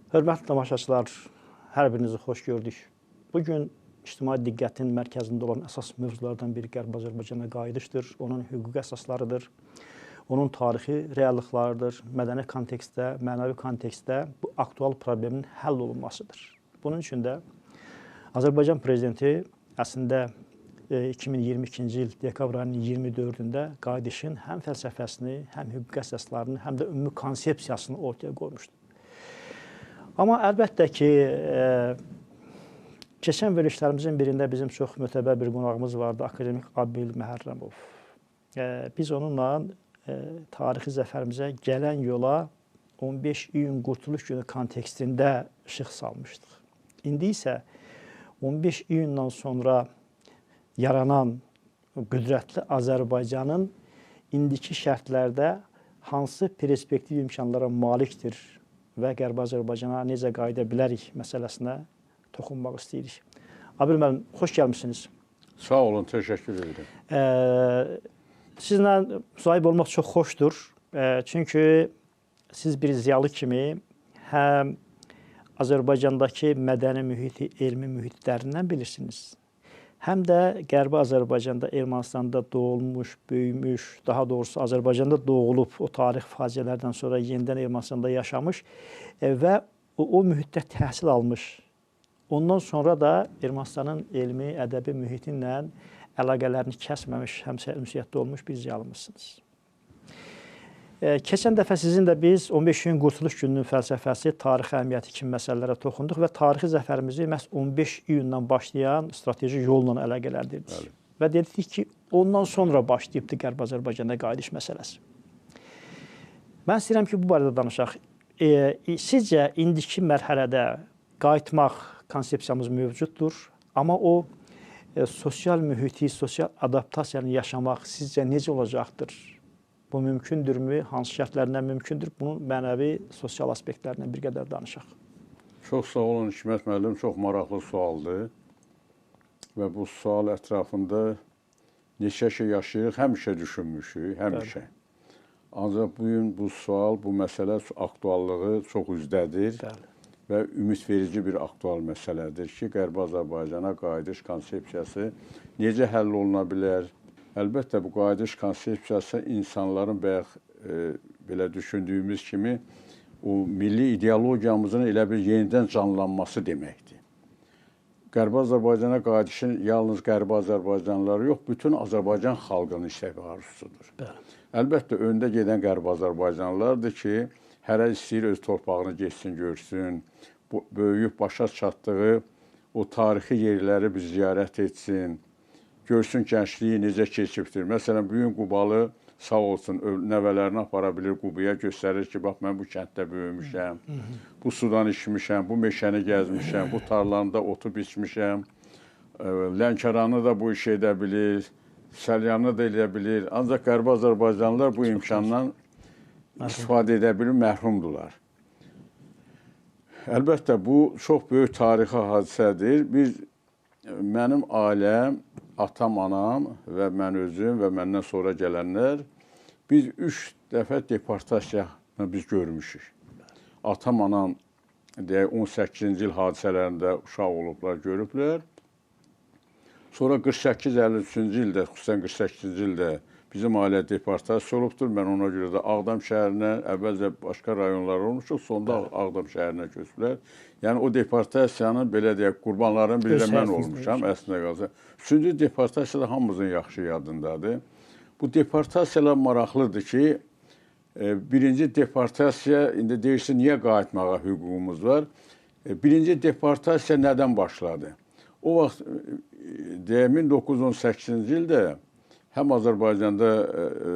Hörmətli tamaşaçılar, hər birinizi xoş gördük. Bu gün ictimai diqqətin mərkəzində olan əsas mövzulardan biri Qərbi Azərbaycana qayıdışdır, onun hüquqi əsaslarıdır, onun tarixi reallıqlarıdır, mədəni kontekstdə, mənəvi kontekstdə bu aktual problemin həll olunmasıdır. Bunun üçün də Azərbaycan prezidenti əslində 2022-ci il dekabr ayının 24-də qayıdışın həm fəlsəfəsini, həm hüquqi əsaslarını, həm də ümumi konsepsiyasını ortaya qoymuşdur. Amma əlbəttə ki, keçən verilişlərimizin birində bizim çox mötəbər bir qonağımız vardı, akademik Abil Məhərrəmov. Biz onunla tarixi zəfərimizə gələn yola 15 iyun Qurtuluş Günü kontekstində işıq salmışdıq. İndi isə 15 iyundan sonra yaranan qüdrətli Azərbaycanın indiki şərtlərdə hansı perspektiv imkanlara malikdir və Qərbi Azərbaycana necə qayıda bilərik məsələsinə toxunmaq istəyirik. Abil müəllim, xoş gəlmişsiniz. Sağ olun, təşəkkür edirəm. Sizinlə müsahib olmaq çox xoşdur. Çünki siz bir ziyalı kimi həm Azərbaycandakı mədəni mühiti, elmi mühiti dərindən bilirsiniz, həm də Qərbi Azərbaycanda, Ermənistanda doğulmuş, böyümüş, daha doğrusu Azərbaycanda doğulub, o tarix faciələrdən sonra yenidən Ermənistanda yaşamış və o mühitdə təhsil almış. Ondan sonra da Ermənistanın elmi, ədəbi mühiti ilə əlaqələrini kəsməmiş, həmsə ünsiyyətdə olmuş bir ziyalımızsınız. Keçən dəfə sizin də biz 15 iyun Qurtuluş Gününün fəlsəfəsi, tarixi əhəmiyyəti kimi məsələlərə toxunduq və tarixi zəfərimizi məhz 15 iyundan başlayan strateji yolla əlaqələndirdik. Bəli. Və dedik ki, ondan sonra başlayıbdı Qərbi Azərbaycanda qayıdış məsələsi. Mən istəyirəm ki, bu barədə danışaq. Sizcə indiki mərhələdə qayıtmaq konsepsiyamız mövcuddur, amma o sosial mühiti, sosial adaptasiyanı yaşamaq sizcə necə olacaqdır? Bu mümkündürmü? Hansı şərtlərlə mümkündür? Bunun mənəvi, sosial aspektlərindən bir qədər danışaq. Çox sağ olun Hikmət müəllim, çox maraqlı sualdır. Və bu sual ətrafında neçə şey yaşayırıq, həmişə düşünmüşük, həmişə. Bəli. Ancaq bugün bu sual, bu məsələ aktuallığı çox üzdədir. Bəli. Və ümidverici bir aktual məsələdir ki, Qərbi Azərbaycana qayıdış konsepsiyası necə həll oluna bilər? Əlbəttə, bu qayıdış konsepsiyası insanların bayaq belə düşündüyümüz kimi o milli ideologiyamızın elə bir yenidən canlanması deməkdir. Qərbi Azərbaycana qayıdışın yalnız Qərbi Azərbaycanlıları yox, bütün Azərbaycan xalqının istək və arzusudur. Bəli. Əlbəttə, öndə gedən Qərbi Azərbaycanlılardır ki, hərə istəyir öz torpağını getsin, görsün, böyüyüb başa çatdığı o tarixi yerləri bir ziyarət etsin, görsün gəncliyi necə keçibdir. Məsələn, bugün Qubalı sağ olsun, nəvələrini apara bilir Qubaya, göstərir ki, bax, mən bu kənddə böyümüşəm, bu sudan içmişəm, bu meşəni gəzmişəm, bu tarlanda otu biçmişəm, Lənkəranı da bu işi edə bilir, Səlyanı da edə bilir. Ancaq Qərbi Azərbaycanlılar bu imkandan istifadə edə bilir, məhrumdular. Əlbəttə, bu çox böyük tarixi hadisədir. Mənim ailəm, atam, anam və mən özüm və məndən sonra gələnlər, biz 3 dəfə deportasiyanı biz görmüşük. Atam, anam deyək, 18-ci il hadisələrində uşaq olublar, görüblər. Sonra 48-53-cü ildə, xüsusən 48-ci ildə bizim ailə deportasiya olubdur. Mən ona görə də Ağdam şəhərinə, əvvəlcə başqa rayonlar olmuşuq, sonda Ağdam şəhərinə köçüblər. Yəni o deportasiyanın, belə deyək, qurbanların biri də mən olmuşam, əslində qalsa. Üçüncü deportasiya da hamımızın yaxşı yadındadır. Bu deportasiyalar maraqlıdır ki, birinci deportasiya, indi deyirsin, niyə qayıtmağa hüququmuz var? Birinci deportasiya nədən başladı? O vaxt, deyək, 1918-ci ildə həm Azərbaycanda,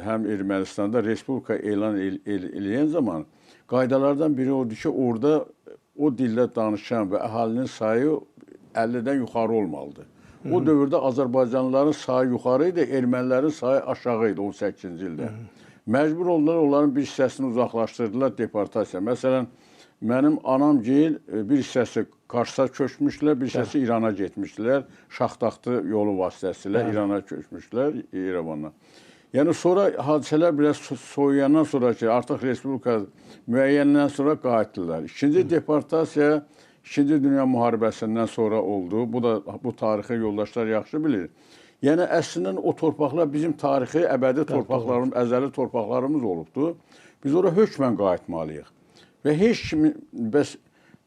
həm Ermənistanda Respublika elan eləyən zaman qaydalardan biri odur ki, orada o dildə danışan və əhalinin sayı 50-dən yuxarı olmalıdır. O dövrdə Azərbaycanlıların sayı yuxarı idi, ermənilərin sayı aşağı idi 18-ci ildə. Məcbur oldular, onların bir hissəsini uzaqlaşdırdılar deportasiya. Məsələn, mənim anamgil bir hissəsi Qarsa köçmüşdülər, bir hissəsi İrana getmişdilər. Şaxtaxtı yolu vasitəsilə İrana köçmüşdülər, İrəvandan. Yəni sonra hadisələr biraz soyuyandan sonra ki, artıq respublika müəyyəndən sonra qayıtdılar. İkinci deportasiya İkinci Dünya Müharibəsindən sonra oldu. Bu da bu tarixi yoldaşlar yaxşı bilir. Yəni əslində o torpaqlar bizim tarixi əbədi torpaqlarımız, əzəli torpaqlarımız olubdu. Biz ora hökmən qayıtmalıyıq. Və heç kimi bəs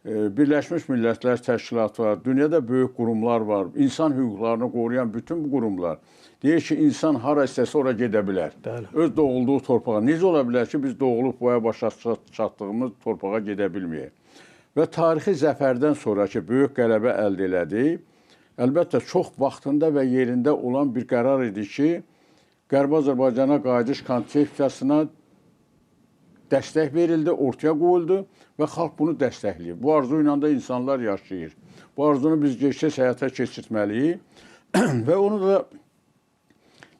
Birləşmiş Millətlər Təşkilatı var, dünyada böyük qurumlar var, insan hüquqlarını qoruyan bütün bu qurumlar deyir ki, insan hara istəsə ora gedə bilər. Bəli. Öz doğulduğu torpağa. Necə ola bilər ki, biz doğulub boya başa çatdığımız torpağa gedə bilməyək? Və tarixi zəfərdən sonra ki, böyük qələbə əldə elədik, əlbəttə çox vaxtında və yerində olan bir qərar idi ki, Qərbi Azərbaycana qayıdış konsepsiyasına dəstək verildi, ortaya qoyuldu və xalq bunu dəstəkləyir. Bu arzu ilə də insanlar yaşayır. Bu arzunu biz gec-tez həyata keçirtməliyik. Və onu da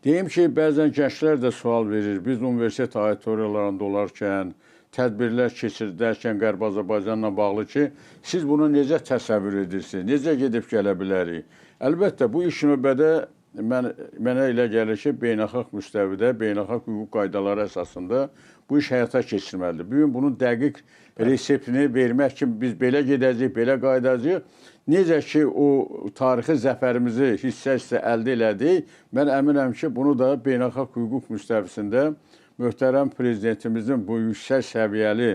deyim ki, bəzən gənclər də sual verir. Biz universitet auditoriyalarında olarkən, tədbirlər keçirdərkən Qərbi Azərbaycanla bağlı ki, siz bunu necə təsəvvür edirsiniz, necə gedib gələ bilərik? Əlbəttə, bu iş növbədə mənə elə gəlir ki, beynəlxalq müstəvidə, beynəlxalq hüquq qaydaları əsasında bu iş həyata keçirməlidir. Bugün bunun dəqiq reseptini vermək ki, biz belə gedəcəyik, belə qayıdacağıq. Necə ki, o tarixi zəfərimizi hissə-hissə əldə elədik, mən əminəm ki, bunu da beynəlxalq hüquq müstəvisində möhtərəm prezidentimizin bu yüksək səviyyəli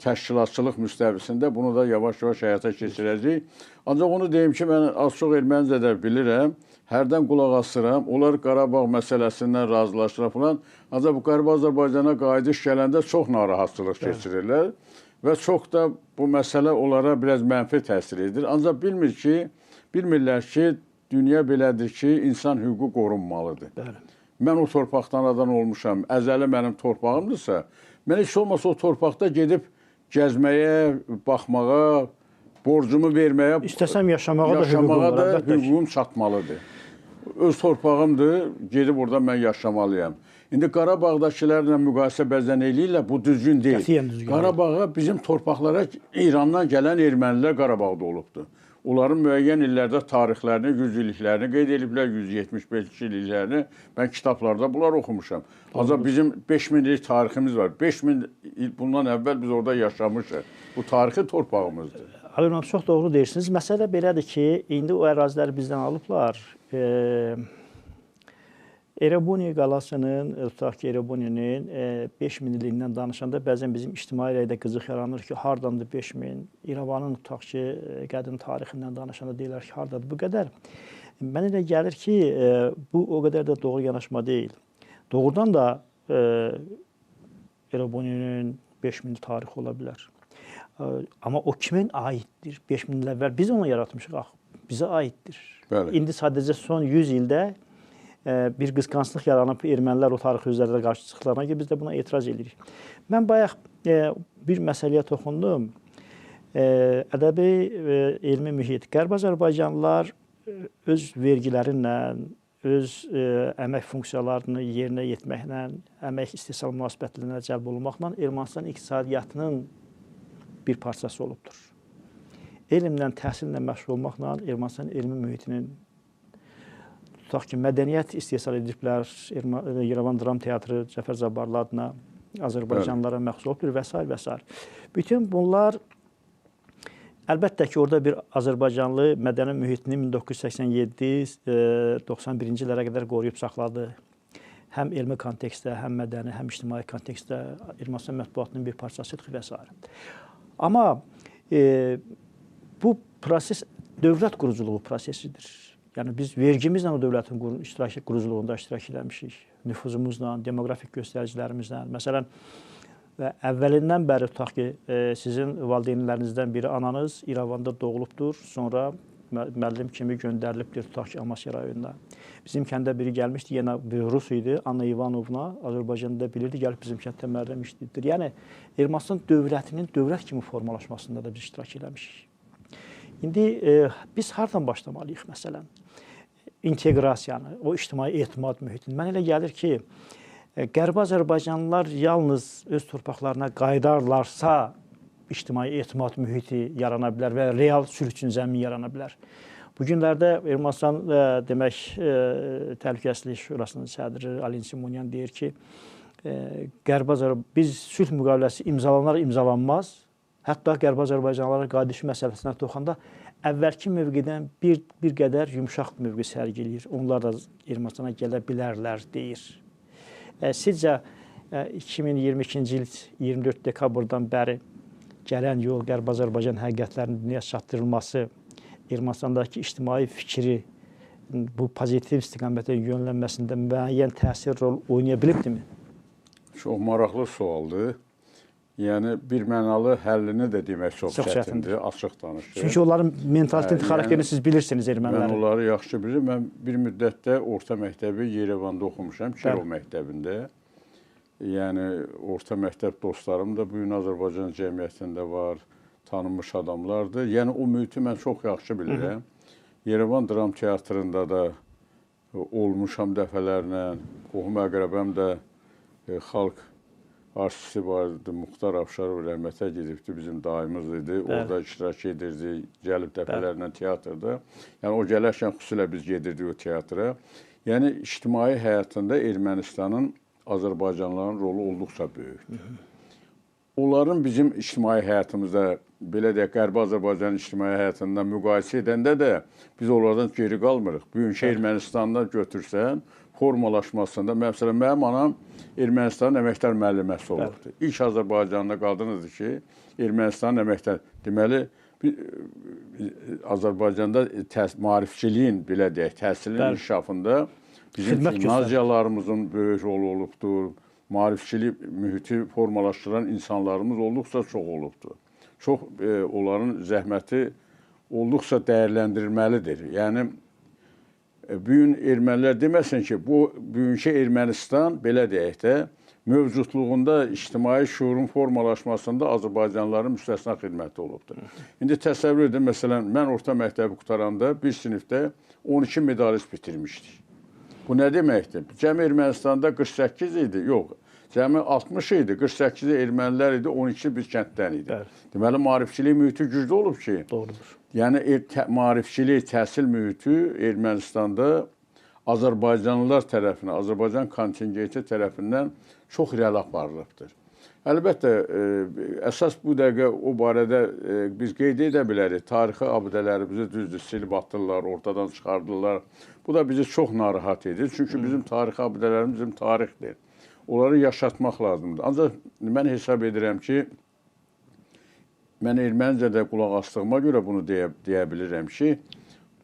təşkilatçılıq müstəvisində bunu da yavaş-yavaş həyata keçirəcəyik. Ancaq onu deyim ki, mən az-çox ermənicə də bilirəm, hərdən qulaq asıram, onlar Qarabağ məsələsindən razılaşırlar falan. Ancaq bu Qərbi Azərbaycana qayıdış gələndə çox narahatçılıq keçirirlər və çox da bu məsələ onlara biraz mənfi təsir edir. Ancaq bilmirlər ki, dünya belədir ki, insan hüququ qorunmalıdır. Bəli. Mən o torpaqdan adan olmuşam, əzəli mənim torpağımdırsa, mən heç olmasa o torpaqda gedib gəzməyə, baxmağa, borcumu verməyə, istəsəm yaşamağa da hüququm çatmalıdır. Öz torpağımdır, gedib orada mən yaşamalıyam. İndi Qarabağdakılarla müqayisə bəzən eləyirlər, bu düzgün deyil. Qətiyyən düzgün. Qarabağa, bizim torpaqlara İrandan gələn ermənilər Qarabağda olubdur. Onların müəyyən illərdə tarixlərini, 100 illiklərini qeyd ediblər, 175 illiklərini. Mən kitablarda bunlar oxumuşam. Ancaq bizim 5000 illik tariximiz var. 5000 il bundan əvvəl biz orada yaşamışıq. Bu tarixi torpağımızdır. Ali müəllim, çox doğru deyirsiniz. Məsələ belədir ki, indi o əraziləri bizdən alıblar. Erebuni qalasının, tutaq ki, Erebuninin 5000 illiyindən danışanda bəzən bizim ictimai rəydə qızıq yaranır ki, hardandır 5000? İrəvanın, tutaq ki, qədim tarixindən danışanda deyirlər ki, hardadır bu qədər? Mənə elə gəlir ki, bu o qədər də doğru yanaşma deyil. Doğrudan da Erebuninin 5000 tarixi ola bilər. Amma o kimin aiddir? 5000 il əvvəl biz onu yaratmışıq axı, bizə aiddir. Bəli. İndi sadəcə son 100 ildə bir qısqanclıq yaranıb, ermənilər o tarixi üzərində qarşı çıxdıqlarına görə biz də buna etiraz edirik. Mən bayaq bir məsələyə toxundum. Ədəbi elmi mühit. Qərbi Azərbaycanlılar öz vergilərinlə, öz əmək funksiyalarını yerinə yetməklə, əmək istehsal münasibətlərinə cəlb olunmaqla Ermənistan iqtisadiyyatının bir parçası olubdur. Elmlə, təhsillə məşğul olmaqla Ermənistan elmi mühitinin, tutaq ki, mədəniyyət istehsal ediblər, Yerevan Dram Teatrı Cəfər Cabbarlı adına Azərbaycanlılara məxsus olubdur və s. və s. Bütün bunlar, əlbəttə ki, orada bir Azərbaycanlı mədəni mühitini 1987-91-ci illərə qədər qoruyub saxladı. Həm elmi kontekstdə, həm mədəni, həm ictimai kontekstdə Ermənistan mətbuatının bir parçasıdır və s. Amma bu proses dövlət quruculuğu prosesidir. Yəni biz vergimizlə o dövlətin quruculuğunda iştirak eləmişik. Nüfuzumuzla, demoqrafik göstəricilərimizlə. Məsələn, əvvəlindən bəri tutaq ki, sizin valideynlərinizdən biri ananız İrəvanda doğulubdur, sonra müəllim kimi göndərilibdir, tutaq ki, Amasya rayonuna. Bizim kəndə biri gəlmişdi, yenə bir rus idi, Anna İvanovna, Azərbaycanda bilirdi, gəlib bizim kənddə müəllim işləyibdir. Yəni Ermənistan dövlətinin dövlət kimi formalaşmasında da biz iştirak eləmişik. İndi biz hardan başlamalıyıq məsələn? İnteqrasiyanı, o ictimai etimad mühitini. Mən elə gəlir ki, Qərbi Azərbaycanlılar yalnız öz torpaqlarına qayıdarlarsa ictimai etimad mühiti yarana bilər və real sülh üçün zəmin yarana bilər. Bu günlərdə Ermənistan demək Təhlükəsizlik Şurasının sədri Alin Simonyan deyir ki, Qərbi Azərbaycan biz sülh müqaviləsi imzalanar imzalanmaz, hətta Qərbi Azərbaycanlılara qayıdış məsələsinə toxanda əvvəlki mövqedən bir qədər yumşaq mövqe sərgiləyir. Onlar da Ermənistana gələ bilərlər deyir. Sizcə 2022-ci il 24 dekabrdan bəri gələn yol Qərbi Azərbaycan həqiqətlərinin dünyaya çatdırılması Ermənistandakı ictimai fikri bu pozitiv istiqamətə yönlənməsində müəyyən təsir rol oynaya bilibdimi? Çox maraqlı sualdır. Yəni bir mənalı həllini də demək çox çətindir, açıq danışıq. Çünki onların mentalitetini, xarakterini siz bilirsiniz ermənilərin. Mən onları yaxşı bilirəm. Mən bir müddətdə orta məktəbi Yerevanda oxumuşam, Kirov məktəbində. Yəni orta məktəb dostlarım da bu gün Azərbaycan cəmiyyətində var, tanınmış adamlardır. Yəni o mühiti mən çox yaxşı bilirəm. Yerevan Dram Teatrında da olmuşam dəfələrlə. Qohum əqrəbəm də xalq artisti var idi, Muxtar Afşarov rəhmətə gedibdi, bizim dayımız idi. Orada iştirak edirdi, gəlib dəfələrlə teatrda. Yəni o gələrkən xüsusilə biz gedirdik o teatra. Yəni ictimai həyatında Ermənistanın Azərbaycanlıların rolu olduqca böyükdür. Onların bizim ictimai həyatımızda, belə deyək, Qərbi Azərbaycanın ictimai həyatından müqayisə edəndə də biz onlardan geri qalmırıq. Bugünkü Ermənistandan götürsən, formalaşmasında, məsələn, mənim anam Ermənistanın əməkdar müəlliməsi olubdur. İlk Azərbaycanlı qadın idi ki, Ermənistanın əməkdar, deməli, Azərbaycanda maarifçiliyin, belə deyək, təhsilin inkişafında bizim gimnaziyalarımızın böyük rolu olubdur. Maarifçilik mühiti formalaşdıran insanlarımız olduqca çox olubdur. Çox onların zəhməti olduqca dəyərləndirilməlidir. Yəni, bugün ermənilər deməsin ki, bu bugünkü Ermənistan, belə deyək də, mövcudluğunda ictimai şuurun formalaşmasında Azərbaycanlıların müstəsna xidməti olubdur. İndi təsəvvür edin, məsələn, mən orta məktəbi qutaranda bir sinifdə 12 medalist bitirmişdik. Bu nə deməkdir? Cəmi Ermənistanda 48 idi, yox, cəmi 60 idi, 48-i ermənilər idi, 12-si bir kənddən idi. Bəli. Deməli, maarifçilik mühiti güclü olub ki, doğrudur. Yəni, maarifçilik, təhsil mühiti Ermənistanda Azərbaycanlılar tərəfindən, Azərbaycan kontingenti tərəfindən çox irəli aparılıbdır. Əlbəttə, əsas bu dəqiqə o barədə biz qeyd edə bilərik. Tarixi abidələrimizi düzdür, silib atırlar, ortadan çıxardırlar. Bu da bizi çox narahat edir. Çünki bizim tarixi abidələrimiz bizim tarixdir. Onları yaşatmaq lazımdır. Ancaq mən hesab edirəm ki, mən ermənicə də qulaq asdığıma görə bunu deyə bilirəm ki,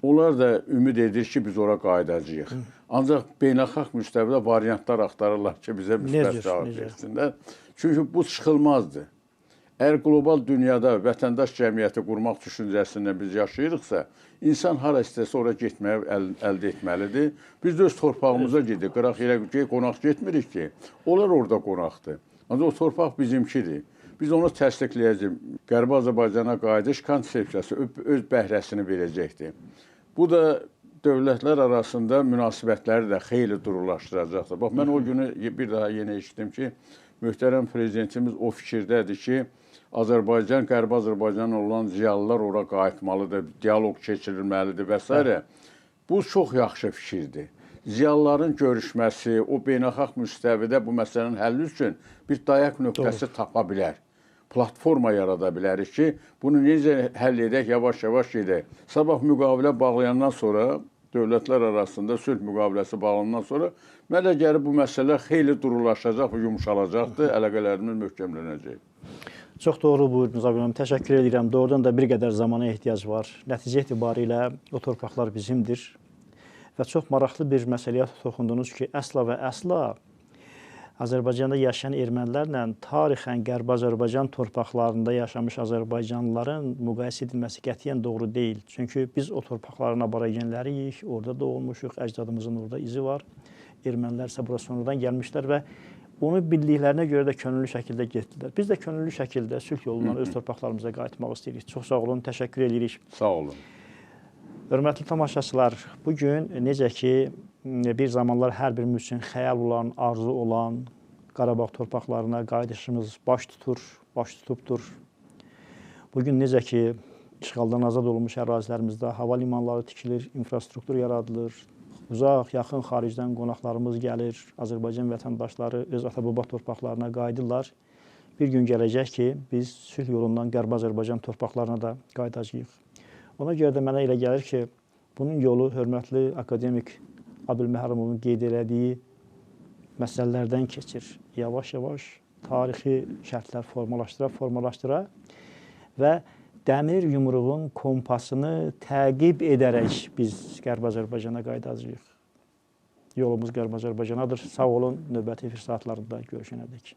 onlar da ümid edir ki, biz ora qayıdacağıq. Ancaq beynəlxalq müstəvidə variantlar axtarırlar ki, bizə müsbət cavab versinlər. Çünki bu çıxılmazdır. Əgər qlobal dünyada vətəndaş cəmiyyəti qurmaq düşüncəsindən biz yaşayırıqsa, insan hara istəsə ora getməyi əldə etməlidir. Biz də öz torpağımıza gedirik, qıraq yerə qonaq getmirik ki, onlar orada qonaqdır. Ancaq o torpaq bizimkidir. Biz onu təsdiqləyəcəyik. Qərbi Azərbaycana qayıdış konsepsiyası öz bəhrəsini verəcəkdir. Bu da dövlətlər arasında münasibətləri də xeyli durulaşdıracaqdır. Bax, mən o günü bir daha yenə eşitdim ki, möhtərəm prezidentimiz o fikirdədir ki, Azərbaycan, Qərbi Azərbaycan olan ziyalılar ora qayıtmalıdır, dialoq keçirilməlidir və s. Bu çox yaxşı fikirdir. Ziyalıların görüşməsi, o beynəlxalq müstəvidə bu məsələnin həlli üçün bir dayaq nöqtəsi tapa bilər. Platforma yarada bilərik ki, bunu necə həll edək, yavaş-yavaş gedək. Sabah müqavilə bağlayandan sonra, dövlətlər arasında sülh müqaviləsi bağlanandan sonra, mənə gəlir bu məsələ xeyli durulaşacaq və yumşalacaqdır, əlaqələrimiz möhkəmlənəcək. Çox doğru buyurdunuz Abid müəllim, təşəkkür edirəm. Doğrudan da bir qədər zamana ehtiyac var. Nəticə etibarilə o torpaqlar bizimdir. Və çox maraqlı bir məsələyə toxundunuz ki, əsla və əsla Azərbaycanda yaşayan ermənilərlə tarixən Qərbi Azərbaycan torpaqlarında yaşamış azərbaycanlıların müqayisə edilməsi qətiyyən doğru deyil. Çünki biz o torpaqların aborigenləriyik, orada doğulmuşuq, əcdadımızın orada izi var. Ermənilər isə bura sonradan gəlmişlər və onu bildiklərinə görə də könüllü şəkildə getdilər. Biz də könüllü şəkildə sülh yolundan öz torpaqlarımıza qayıtmaq istəyirik. Çox sağ olun, təşəkkür edirik. Sağ olun. Hörmətli tamaşaçılar, bugün necə ki, bir zamanlar hər birimiz üçün xəyal olan, arzu olan Qarabağ torpaqlarına qayıdışımız baş tutur, baş tutubdur. Bugün necə ki, İşğaldan azad olunmuş ərazilərimizdə hava limanları tikilir, infrastruktur yaradılır. Uzaq, yaxın xaricdən qonaqlarımız gəlir. Azərbaycan vətəndaşları öz ata-baba torpaqlarına qayıdırlar. Bir gün gələcək ki, biz sülh yolundan Qərbi Azərbaycan torpaqlarına da qayıdacağıq. Ona görə də mənə elə gəlir ki, bunun yolu hörmətli akademik Abil Məhərrəmovun qeyd elədiyi məsələlərdən keçir. Yavaş-yavaş tarixi şərtlər formalaşdıra və dəmir yumruğun kompasını təqib edərək biz Qərbi Azərbaycana qayıdacağıq. Yolumuz Qərbi Azərbaycanadır. Sağ olun, növbəti efir saatlarında görüşənədək.